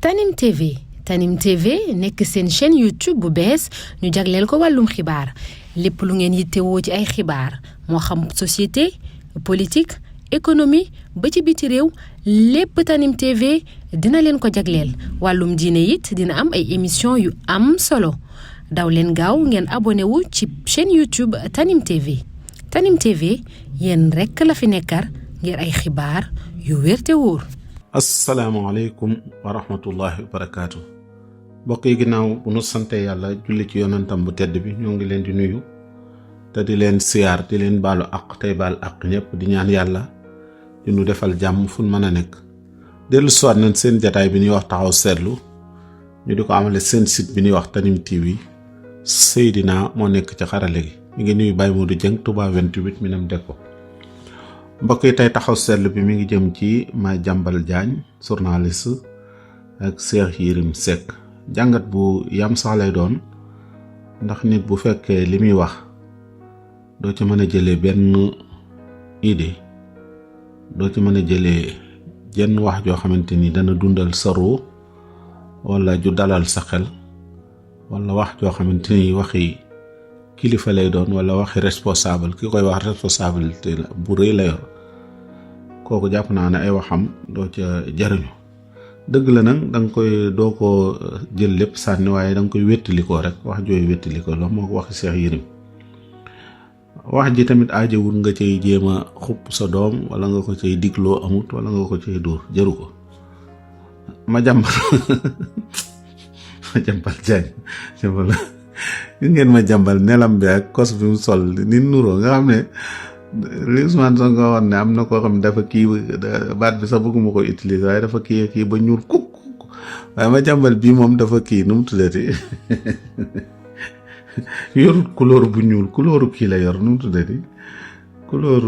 Tanim TV Tanim TV nekk seen chaîne YouTube bu bees ñu jagleel ko wàllum xibaar lépp lu ngeen yittewoo ci ay xibaar moo xam société politique économie ba ci biti réew lépp Tanim TV dina leen ko jagleel wàllum diine it dina am ay émission yu am solo daw leen gaaw ngeen abonné wu ci chaîne YouTube Tanim TV Tanim TV yéen rekk la fi nekkar ngir ay xibaar yu wér te wóor. asalaamaaleykum wa rahmatullahi wa barakaatu. mbokk yi ginnaaw bu nu sante yàlla julli ci yonentam bu tedd bi ñoo ngi leen di nuyu te di leen siyaar di leen baalu àq tey baal àq ñëpp di ñaan yàlla di nu defal jàmm fu mën a nekk. dellu siwaat nañ seen jataay bi ñuy wax taxaw seetlu ñu di ko amale seen site bi ñuy wax Tanim TV Seydina moo nekk ci xarale gi mi ngi nuyu Baye Modou Dieng Touba 28 Minam Deko. mbokk yi tey taxaw seetlu bi mi ngi jëm ci Madiambal Diagne journaliste ak Cheikh Yérim Seck jàngat bu yam sax lay doon ndax nit bu fekkee li muy wax doo ci mën a jëlee benn idée doo ci mën a jëlee jenn wax joo xamante ni dana dundal sa ruu wala ju dalal sa xel wala wax joo xamante ni waxi kilifa lay doon wala waxi responsable ki koy wax responsabilité bu rëy la yor kooku jàpp naa ne ay waxam doo ca jariñu dëgg la nag danga koy doo ko jël lépp sànni waaye danga koy wéttalikoo rek wax jooy wéttalikoo la moo ko waxi Cheikh Yérim wax ji tamit aajowul nga cay jéem a xupp sa doom wala nga ko cay digloo amut wala nga ko cay dóor jëru ko Madiambal Diagne gis ngeen Madiambal nelam bi ak kos bi mu sol ni nuroo nga xam ne li Ousmane Sonko waxoon ne am na koo xam ne dafa kii baat bi sax bëgguma ko utiliser waaye dafa kii ba ñuul kuk waaye Madiambal bii moom dafa kii nu mu tuddati yorut couleur bu ñuul couleur kii la yor nu mu tuddati couleur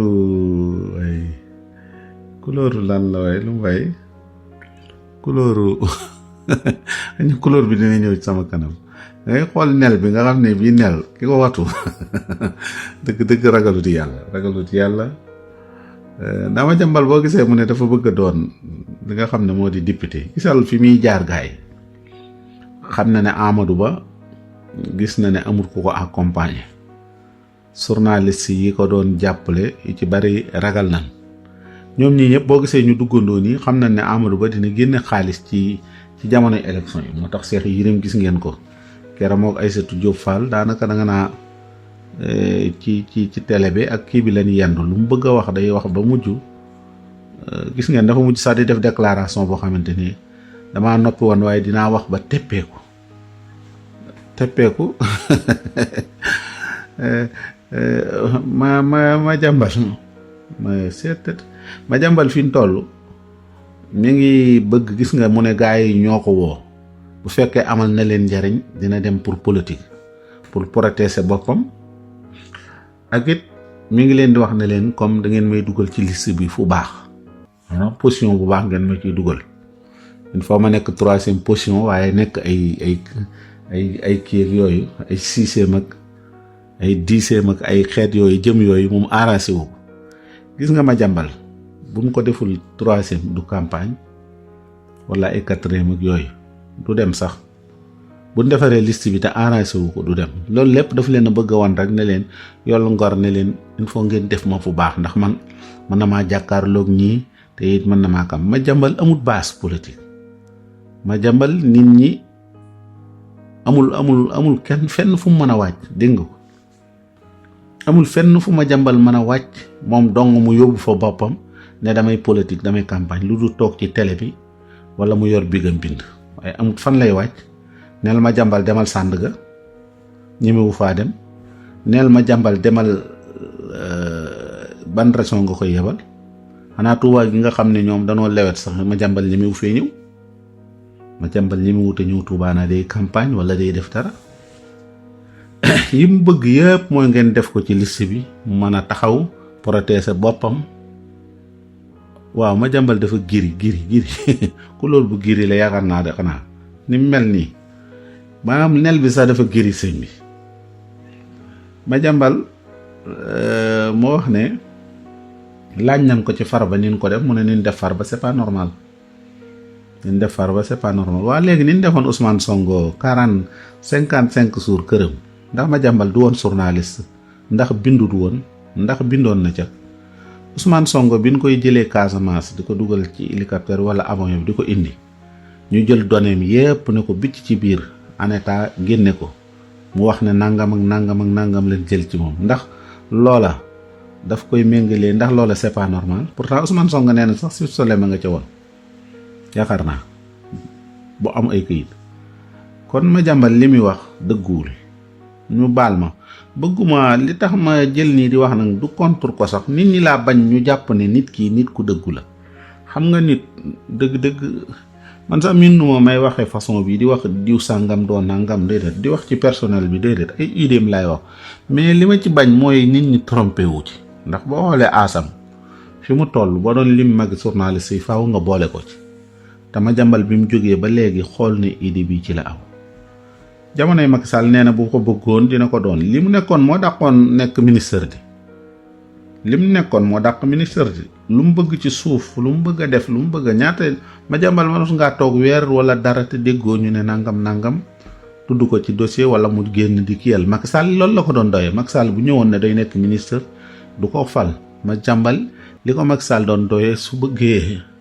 lan la waaye lu mu way couleur bi dina ñëw ci sama kanam dangay xool nel bi nga xam ne bii nel ki ko watu dëgg ragalut yàlla daa Madiambal boo gisee mu ne dafa bëgg a doon li nga xam ne moo di député gisal fi muy jaar gaay xam na ne Amadou Ba gis na ne amul ku ko accompagner journaliste yi ko doon jàppale yu ci bari ragal nan ñoom ñii ñëpp boo gisee ñu duggandoo nii xam na ne Amadou Ba dina génne xaalis ci jamonoy élection yi moo tax Cheikh Yérim gis ngeen ko keroog mook Aïssatou Diop Fall daanaka da nga naa ci télé bi ak kii bi leen yendu lu mu bëgg a wax day wax ba mujj gis ngeen dafa mujj sax di def déclaration boo xamante ni damaa noppi woon waaye dinaa wax ba teppeeku Madiambal fi mu toll mi ngi bëgg gis nga mu ne gaa yi ñoo ko woo bu fekkee amal na leen njariñ dina dem pour politique pour protéger boppam ak it mi ngi leen di wax ne leen comme da ngeen may dugal ci liste bi fu baax position bu baax ngeen ma ciy dugal il faut ma nekk 3e position waaye nekk ay kii ak yooyu ay 6e ak ay 10e ak ay xeet yooyu jëm yooyu moom arrangé wu gis nga Madiambal bu mu ko deful 3e du campagne wala ay 4e ak yooyu du dem sax bu ñu defaree liste bi te arrangé wu ko du dem loolu lépp dafa leen a bëgg a wan rek ne leen yoolu ngor ne leen il faut ngeen def ma fu baax ndax man mën na maa jàkkaarloog ñii te it mën na maa kam Madiambal amul base politique Madiambal nit ñi amul kenn fenn fu mu mën a wàcc dégg nga ko amul fenn fu Madiambal mën a wàcc moom dong mu yóbbu fa boppam ne damay politique damay campagne lu dul toog ci télé bi wala mu yor bigam bind waaye amul fan lay wàcc neel Madiambal demal Sandaga ñemewu faa dem neel Madiambal demal ban région nga koy yebal xanaa Touba gi nga xam ne ñoom danoo lewet sax Madiambal ñemewu fee ñëw Madiambal ñemewu te ñëw Touba naa day campagne wala day def dara yi mu bëgg yëpp mooy ngeen def ko ci liste bi mu mën a taxaw protéger boppam waaw Madiambal dafa giri ku loolu bu giri la yaakaar naa de xanaa ni mu mel nii maanaam nel bi sax dafa giri sëñ bi Madiambal moo wax ne laaj nañ ko ci Farba nin ko def mu ne nin def Farba c'est pas normal niñ def Farba c'est pas normal waa léegi niñ defoon Ousmane Sonko 55 jours këram ndax Madiambal du woon journaliste ndax bindut woon ndax bindoon na ca Ousmane Sonko biñ koy jëlee Casamance di ko dugal ci hélicoptère wala avion bi di ko indi ñu jël données yépp ne ko bicc ci biir en état génne ko mu wax ne nangam ak nangam ak nangam leen jël ci moom ndax loola daf koy méngalee ndax loola c'est pas normal pourtant Ousmane Sonko nee na sax si solema nga ca woon yaakaar naa bu am ay këyit kon Madiambal li muy wax dëgguwul ñu baal ma bëgguma li tax ma jël nii di wax nag du contre ko sax nit ñi laa bañ ñu jàpp ne nit kii nit ku dëggu la xam nga nit dëgg-dëgg man sax min nu ma may waxee façon bi di wax diw sàngam doon nangam déedéet di wax ci personnel bi déedéet ay idéem laay wax mais li ma ci bañ mooy nit ñi trompé wu ci ndax boo xoolee Asam fi mu toll boo doon lim mag journaliste yi faaw nga boole ko ci te Madiambal bi mu jógee ba léegi xool ne idée bi ci la aw jamonoy Macky Sall nee na bu ko bëggoon dina ko doon li mu nekkoon moo dàqoon nekk ministre di li mu nekkoon moo dàq ministre di lu mu bëgg ci suuf lu mu bëgg a def lu mu bëgg a ñaata Madiambal mënut ngaa toog weer wala dara te déggoo ñu ne nangam tudd ko ci dossier wala mu génn di kiyal Macky Sall loolu la ko doon doyee Macky Sall bu ñëwoon ne day nekk ministre du ko fal Madiambal li ko Macky Sall doon doyee su bëggee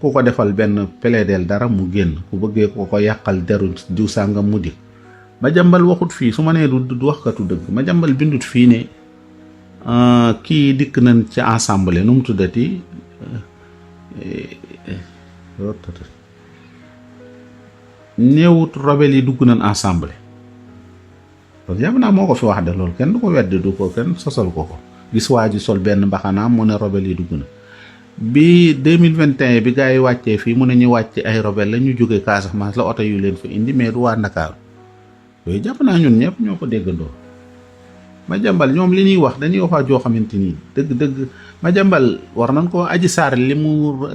ku ko defal benn plaidel dara mu génn ku bëggee ko yàqal deru diw sàngam mu di Madiambal waxut fii su ma nee du waxkatu dëgg Madiambal bindut fii ne kii dikk nañ ci assemblée nu mu tuddati néewut rebelle yi dugg nañ assemblée parce que yàgg naa moo ko fi wax de loolu kenn du ko weddi du ko kenn sosal ko gis waa ji sol benn mbaxanaam mu ne rebelle yi dugg na bi 2021 bi gars yi wàccee fii mu ne ñu wàcc ay rebelle la ñu jóge Casamance la oto yu leen fa indi mais du waa Ndakaaru yooyu jàpp naa ñun ñëpp ñoo ko déggandoo Madiambal ñoom li ñuy wax dañuy wax joo xamante ni dëgg Madiambal war nañ ko Adji Sarr li mu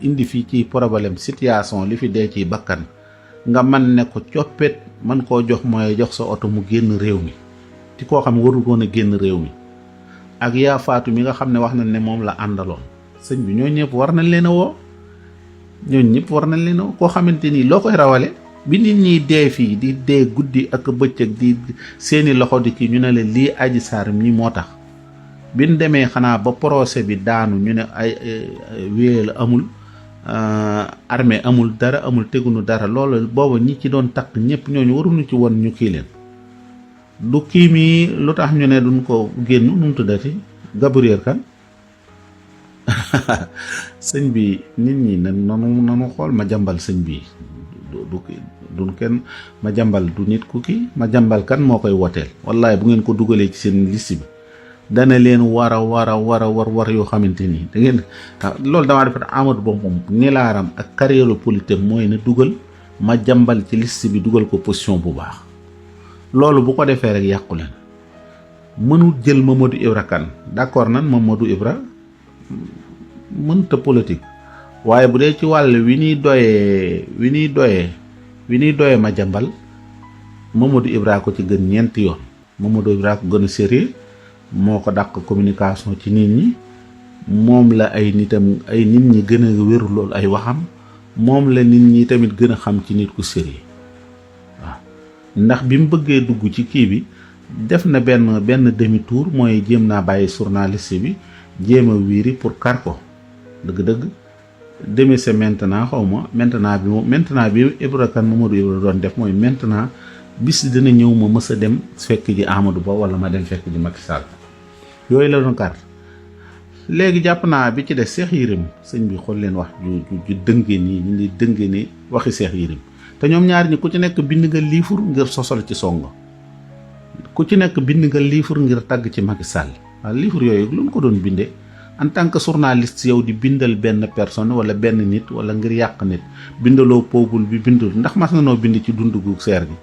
indi fii ci problème situation li fi dee ci bakkan nga man ne ko coppet man koo jox mooy jox sa oto mu génn réew mi ci koo xam ne warul woon a génn réew mi ak yaa faatu mi nga xam ne wax nañ ne moom la àndaloon sëñ bi ñoo ñëpp war nañ leen a woo ñoo ñëpp war nañ leen a woo koo xamante ni loo koy rawale bi nit ñi dee fii di dee guddi ak bëccëg di seeni loxo di kii ñu ne la lii Adji Sarr mi moo tax biñ demee xanaa ba procès bi daanu ñu ne ay wéye la amul armée amul dara amul tegunu dara loolu booba ñi ci doon takk ñëpp ñooñu waruñu ci woon ñu kii leen du kii mi lu tax ñu ne duñ ko génn nu mu tuddati Gabriel Kane sëñ bi nit ñi nanu xool Madiambal sëñ bi du kenn Madiambal du nit ku kii Madiambal kan moo koy woteel wallaay bu ngeen ko dugalee ci seen liste bi dana leen war yoo xamante ni da ngeen loolu damaa defat Amadou Ba moom nilaaram ak carrière politique mooy na dugal Madiambal ci liste bi dugal ko position bu baax loolu bu ko defee rek yàqu leen mënul jël Mamadou Ibra Kane d'accord nan Mamadou Ibra mënta politique waaye bu dee ci wàll wi ñuy doyee Madiambal Mamadou Ibra ko ci gën ñeenti yoon Mamadou Ibra ko gën a sérieux moo ko dàq communication ci nit ñi moom la ay nit ñi gën a wéru loolu ay waxam moom la nit ñi tamit gën a xam ci nit ku sérieux waaw ndax bi mu bëggee dugg ci kii bi def na benn demi tour mooy jéem naa bàyyi journaliste bi jéem a wiiri pour kar ko dëgg-dëgg demi c'est maintenant xaw ma maintenant bi Ibra Kane Mamadou Ibra doon def mooy maintenant bis dina ñëw ma mës a dem fekk ji Amadou Ba wala ma dem fekk ji Macky Sall yooyu la doon kar léegi jàpp naa bi ci des Cheikh Yérim sëñ bi xool leen wax ju dëngee nii ñu ngi dëngee ni waxi Cheikh Yérim te ñoom ñaar ñi ku ci nekk bind nga livre ngir sosal ci songo ku ci nekk bind nga livre ngir tagg ci Macky Sall waaw livre yooyu lu mu ko doon bindee en tant que journaliste yow di bindal benn personne wala benn nit wala ngir yàq nit bindaloo peuple bi bindul ndax mas na noo bind ci dundu gu seer gi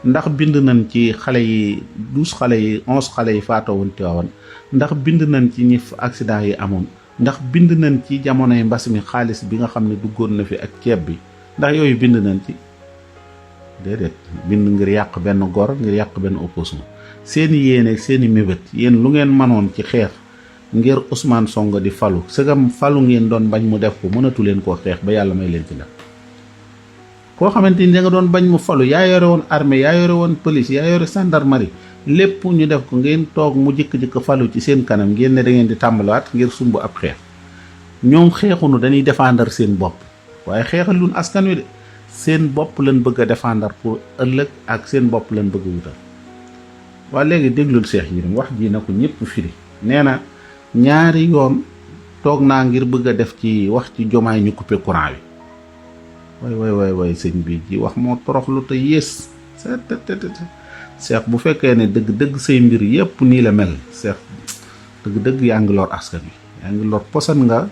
ndax bind nañ ci xale yi 11 xale yi faatoo woon Tiwaawan ndax bind nañ ci ñi accident yi amoon ndax bind nañ ci jamonoy mbas mi xaalis bi nga xam ne duggoon na fi ak ceeb bi ndax yooyu bind nañ ci déedéet bind ngir yàq benn gor ngir yàq benn opposition seeni yéene seeni mébét yéen lu ngeen manoon ci xeex ngir Ousmane Sonko di falu sëgam falu ngeen doon bañ mu def ko mënatu leen koo xeex ba yàlla may leen ci def koo xamante ni da nga doon bañ mu falu yaa yore woon armée yaa yore woon police yaa yore gendarmerie lépp ñu def ko ngeen toog mu jëkk-jëkk falu ci seen kanam ngeen ne da ngeen di tàmbalaat ngir sumb ab xeex ñoom xeexunu dañuy défendre seen bopp waaye xeexaluñ askan wi de seen bopp lañ bëgg a défendre pour ëllëg ak seen bopp lañ bëgg a wutal waa léegi déglul Cheikh Yérim wax ji na ko ñëpp firi nee na ñaari yoon toog naa ngir bëgg a def ci wax ci Jomaay ñu coupé courant bi way sëñ bi ji wax moo toroxlu te yées Cheikh bu fekkee ne dëgg say mbir yépp nii la mel Cheikh dëgg yaa ngi lor askan wi yaa ngi lor posan nga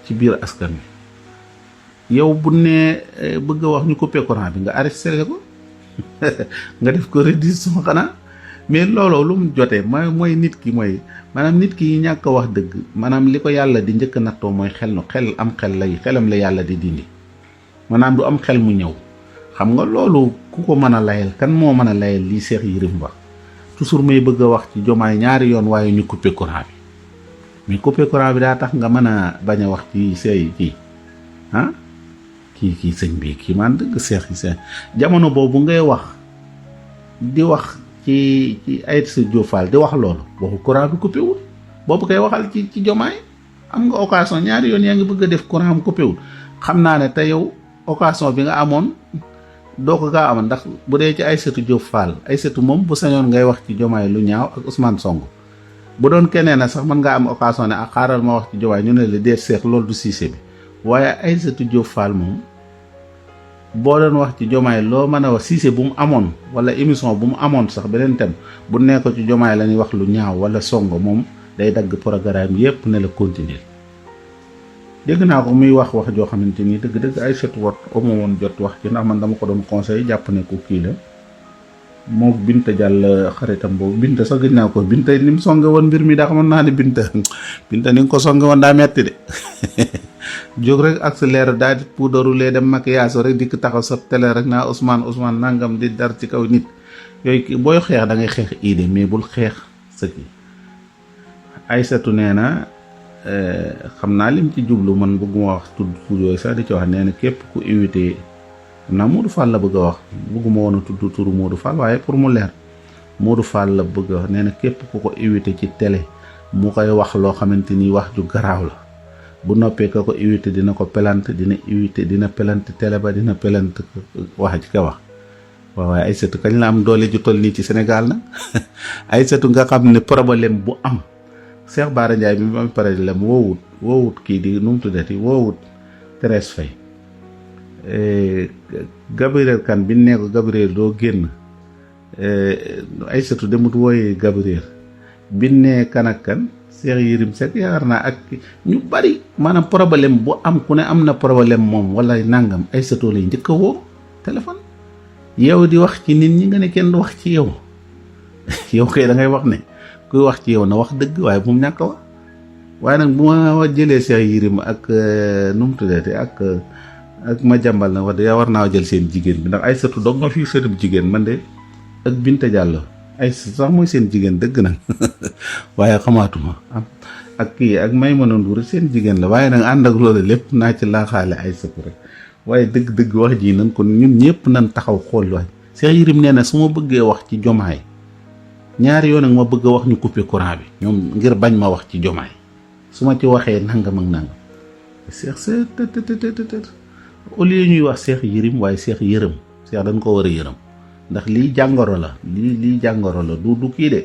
ci biir askan wi yow bu ne bëgg a wax ñu coupé courant bi nga arrêté ko nga def ko reddition xanaa mais looloo lu mu jotee mooy nit ki mooy maanaam nit ki ñàkk a wax dëgg maanaam li ko yàlla di njëkk a nattoo mooy xelam la yàlla di dindi maanaam du am xel mu ñëw xam nga loolu ku ko mën a layal kan moo mën a layal lii Cheikh Yérim wax toujours may bëgg a wax ci Jomaay ñaari yoon waaye ñu coupé courant bi mais coupé courant bi daa tax nga mën a bañ a wax ci say kii ah kii sëñ bi kii man dëgg Cheikh yi seen jamono boobu ngay wax di wax ci Aïssa Diop Fall di wax loolu boobu courant bi coupé wul boobu koy waxal ci Jomaay am nga occasion ñaari yoon yaa ngi bëgg a def courant am coupé wul xam naa ne te yow occasion bi nga amoon doo ko gaa amoon ndax bu dee ci Aïssatou Diop Fall Aïssatou moom bu sañoon ngay wax ci Jomaay lu ñaaw ak Ousmane Sonko bu doon keneen na sax mën ngaa am occasion ne ak xaaral ma wax ci Jomaay ñu ne la deet seex loolu du Cissé bi waaye Aïssatou Diop Fall moom boo doon wax ci Jomaay loo mën a wax Cissé bu mu amoon wala émission bu mu amoon sax beneen thème bu nekk ci Jomaay la ñuy wax lu ñaaw wala Sonko moom day dagg programme yépp ne la continuer dégg naa ko muy wax joo xamante ni dëgg Aïssatou wat amu woon jot wax ci ndax man dama ko doon conseil jàpp ne ko kii la moo Binta Jàll xaritam boobu Binta sax gëj naa ko Binta ni mu songe woon mbir mi daa xamoon naa ne Binta ni nga ko songe woon daa metti de jóg rek accéléré daal di puudaru lee dem maquillage rek dikk taxaw sa télé rek naa Ousmane nangam di dar ci kaw nit yooyu booy xeex da ngay xeex idée mais bul xeex sa kii Aïssatou nee na xam naa lim ci jublu man bëgguma wax tudd yooyu sax di ci wax nee na képp ku invité xam naa Modou Fall la bëgg a wax bëgguma woon a tudd turu Modou Fall waaye pour mu leer Modou Fall la bëgg a wax nee na képp ku ko invité ci télé mu koy wax loo xamante ni wax ju garaaw la bu noppee ka ko invité dina ko pelante dina pelante télé ba dina pelante wax ci ka wax waaye Aïssatou kañ la am doole ju toll nii ci Sénégal nag Aïssatou nga xam ne problème bu am Cheikh Bara Ndiaye bi mu am problème woowut kii di nu mu tuddati woowut Thérèse Faye Gabriel Kane bi ne ko Gabriel doo génn Aïssatou demut wooyee Gabriel bi ne kan ak kan Cheikh Yérim Seck yaakaar naa ak ñu bari maanaam problème bu am ku ne am na problème moom wala nangam Aïssatou lay njëkk a woo téléphone yow di wax ci nit ñi nga ne kenn du wax ci yow yow kay da ngay wax ne kuy wax ci yow na wax dëgg waaye bu mu ñàkk a wax waaye nag bu ma jëlee Cheikh Yérim ak nu mu tuddati ak ma jàmbal na wax de war naa jël seen jigéen bi ndax Aïssatou dog nga fii seenub jigéen man de ak Binta Diallo Aïssatou sax mooy seen jigéen dëgg nag waaye xamaatuma ak kii ak Maïmouna Ndour seen jigéen la waaye nag ànd ak loolu lépp naa ci laaxaale Aïssatou rek waaye dëgg wax ji nan kon ñun ñëpp nan taxaw xool waay Cheikh Yérim nee na su ma bëggee wax ci Jomaay ñaari yoon ak ma bëgg a wax ñu coupé courant bi ñoom ngir bañ ma wax ci Jomaay su ma ci waxee nangam ak nangam Cheikh au lieu ñuy wax Cheikh Yérim waaye Cheikh Yërëm Cheikh dañ ko war a yërëm ndax lii jàngoro la lii jàngoro la du kii de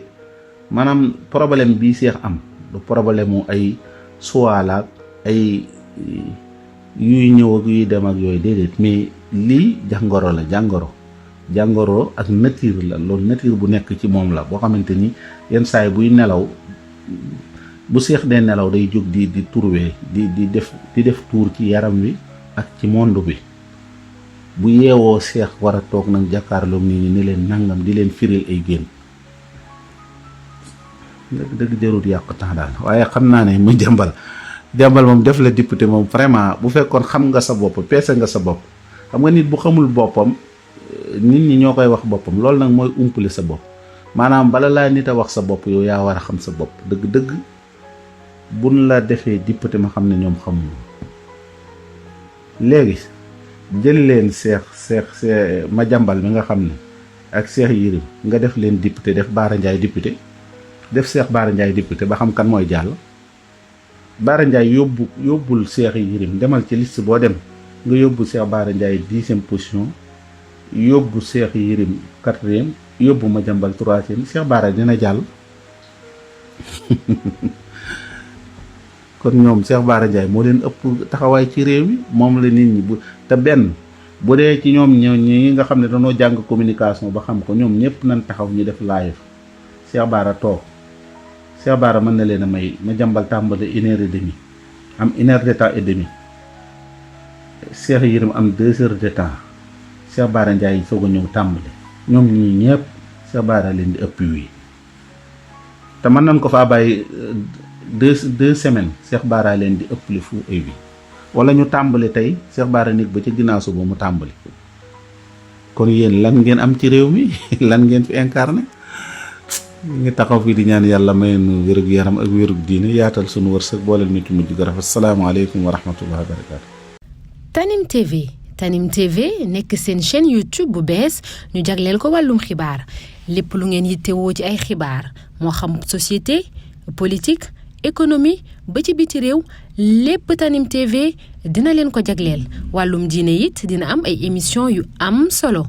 maanaam problème bii Cheikh am du problème mu ay suwaalaak ay yuy ñëw ak yuy dem ak yooyu déedéet mais lii jàngoro la jàngoro ak nature la loolu nature bu nekk ci moom la boo xamante ni yenn saay buy nelaw bu Cheikh dee nelaw day jóg di turwee di def tuur ci yaram wi ak ci monde bi bu yeewoo Cheikh war a toog nag jàkkaarloog nit ñi ni leen nangam di leen firil ay génn dëgg jarut yàq temps daal waaye xam naa ne mu jàmbal moom def la député moom vraiment bu fekkoon xam nga sa bopp peese nga sa bopp xam nga nit bu xamul boppam nit ñi ñoo koy wax boppam loolu nag mooy umpale sa bopp maanaam bala laa nit a wax sa bopp yow yaa war a xam sa bopp dëgg buñ la defee député ma xam ne ñoom xamuñu léegi jël leen seex Madiambal mi nga xam ne ak Cheikh Yérim nga def leen député def Bara Ndiaye député def Cheikh Bara Ndiaye député ba xam kan mooy jàll. Bara Ndiaye yóbbul Cheikh Yérim demal ci liste boo dem nga yóbbu Cheikh Bara Ndiaye 10e position yóbbu Cheikh Yérim 4e yóbbu Madiambal 3e Cheikh Bara dina jàll. kon ñoom Cheikh Bara Ndiaye moo leen ëpp taxawaay ci réew mi moom la nit ñi te benn bu dee ci ñoom ñi nga xam ne dañoo jàng communication ba xam ko ñoom ñëpp nañ taxaw ñu def live Cheikh Bara toog Cheikh Bara mën na leen a may Madiambal tàmbali 1h30 am 1h de temps et demi Cheikh Yérim am 2h de temps Cheikh Bara Ndiaye soog a ñëw tàmbali ñoom ñii ñëpp Cheikh Bara leen di ëpp wi te mën nañ ko faa bàyyi 2 semaines Cheikh Bara leen di ëpp li fu ay wi wala ñu tàmbali tey Cheikh Bara nekk ba ci ginnaaw suba mu tàmbali kon yéen lan ngeen am ci réew mi lan ngeen fi incarné ngi taxaw fi di ñaan yàlla may nu wérug yaram ak wérug diine yaatal sunu wërsëg booleel nit mu mujj gu rafet salaamaaleykum wa rahmatullahi wa barakaatu. Tanim TV nekk seen chaîne YouTube bu bees ñu jagleel ko wàllum xibaar lépp lu ngeen yittewoo ci ay xibaar moo xam société politique économie ba ci biti réew lépp Tanim TV dina leen ko jagleel wàllum diine it dina am ay émission yu am solo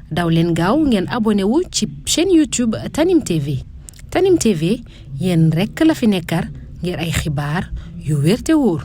daw leen gaaw ngeen abonné wu ci chaîne YouTube Tanim TV Tanim TV yéen rekk la fi nekkar ngir ay xibaar yu wér te wóor